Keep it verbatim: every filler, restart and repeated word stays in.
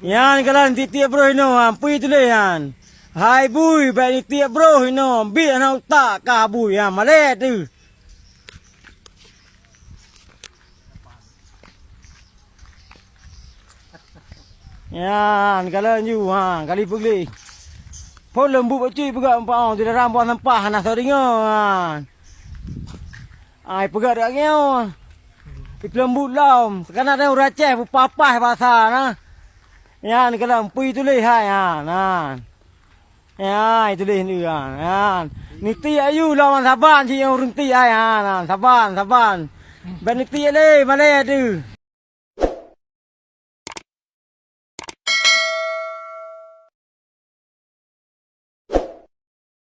Nyan kalon tieb-tieb broh inoe, ha, peue tuléh nyan. Hai bui, bèk nitieb broh inoe, biet hana utak kah bui, ha, malèe teuh. Nyan, kalon ju, ha, kali peugleh. Phôn lôn buet bacut peugah umpama, di dalam buah sampah hana soe deungö, ha. Ai peugah dak nyoe. Ipeuleumbut lom, seukana ureueng Aceh beupapah basa na. Nyan kalon peue tuléh hai, ha, nan. Ya, ituléh nyan, nyan. Nitiek ayue lawan saban cit nyang ureueng tiek ai, ha, nan, saban, saban. Ban nitiek lé, malèe teuh.